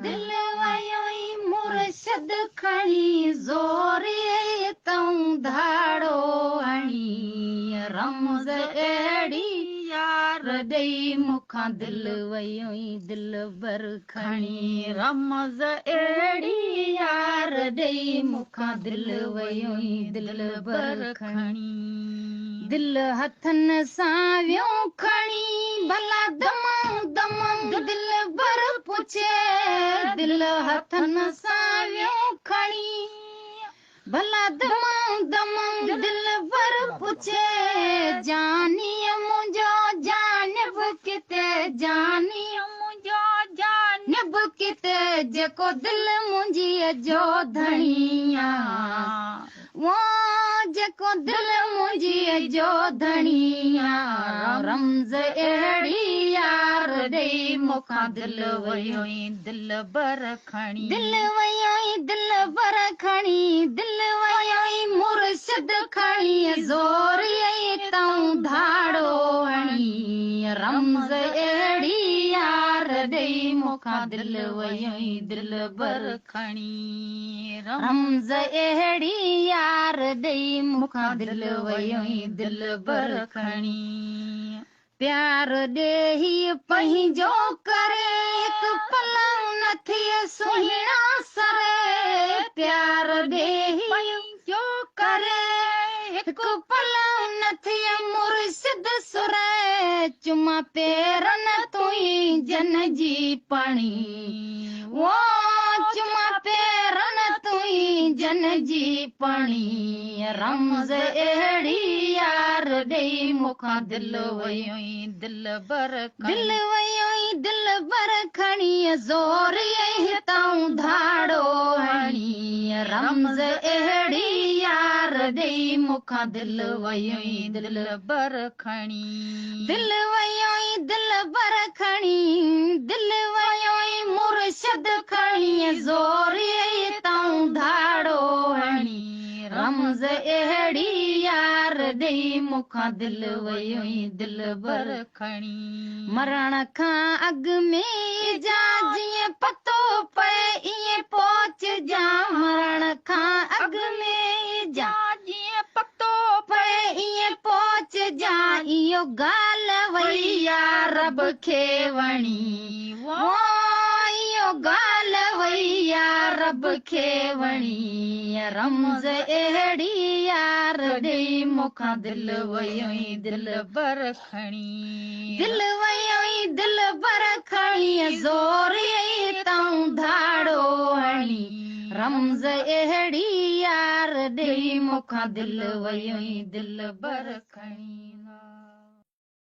दिलि वियो ई मुर्शिद खणी, ज़ोरीअ तऊं धाड़ो हणी। रमज़ अहिड़ी यार ॾेई मूंखां दिलि वियो ई दिलबर खणी। रमज़ अहिड़ी यार ॾेई मूंखां दिलि वियो ई दिलबर खणी। दिलि हथनि सां वियो खणी, भला दम दम दिलबर पुछे। दिलि हथनि सां वियो खणी, भला दम दम दिलबर पुछे। जानीअ मुंहिंजो जानब किथे, जानीअ मुंहिंजो जानब किथे, जेको दिलि मुंहिंजीअ जो धणी आहे, उहो जेको दिलि मुंहिंजीअ जो धणी आहे। रमज़ अहिड़ी यार ॾेई मूंखां दिलि वियो ई दिलबर खणी। दिलि वियो ई दिलबर खणी, दिलि वियो ई मुर्शिद खणी, ज़ोरीअ तऊं धाड़ो हणी। रमज़ अहिड़ी यार ॾेई मूंखां दिलि वियो ई दिलबर खणी। रमज़ अहिड़ी यार ॾेई मूंखां दिलि वियो ई दिलबर खणी। प्यार ॾेही पंहिंजो करे, हिकु पल न थिए सुहिणा सरे। प्यार ॾेही पंहिंजो करे, हिकु पल न थिए मुर्शिद सुरे। चुमा पेरन तुई जन जी पणी, वो चुमा पेरन तुई जन जी पणी। रमज़ अहिड़ी यार ॾेई मूंखां दिलि वियो ई दिलबर, दिलि वियो ई दिलबर खणी, ज़ोरीअ हितां धाड़ो हणी। रमज़ अहिड़ी यार ॾेई मूंखां दिलि वियो ई दिलबर खणी। दिलि वियो ई दिलबर खणी, दिलि वियो ई मुर्शिद खणी, ज़ोरीअ हितां धाड़ो हणी। रमज़ अहिड़ी यार ॾेई मूंखां दिलि वियो ई दिलबर खणी। मरण खां अॻु में जा जीअं पतो पए ईअं पहुचजां। मरण खां अॻु में जा जीअं पतो पए ईअं पहुचजां। इहो ॻाल्हि वई आहे रब खे वणी, इहो ॻाल्हि वई आहे रब खे वणी। रमज़ अहिड़ी यार ॾेई मूंखां दिलि वियो ई दिलबर खणी। दिलि वियो ई दिलबर खणी, ज़ोरीअ तऊं धाड़ो हणी। रमज़ अहिड़ी यार ॾेई मूंखां दिलि वियो ई दिलबर खणी।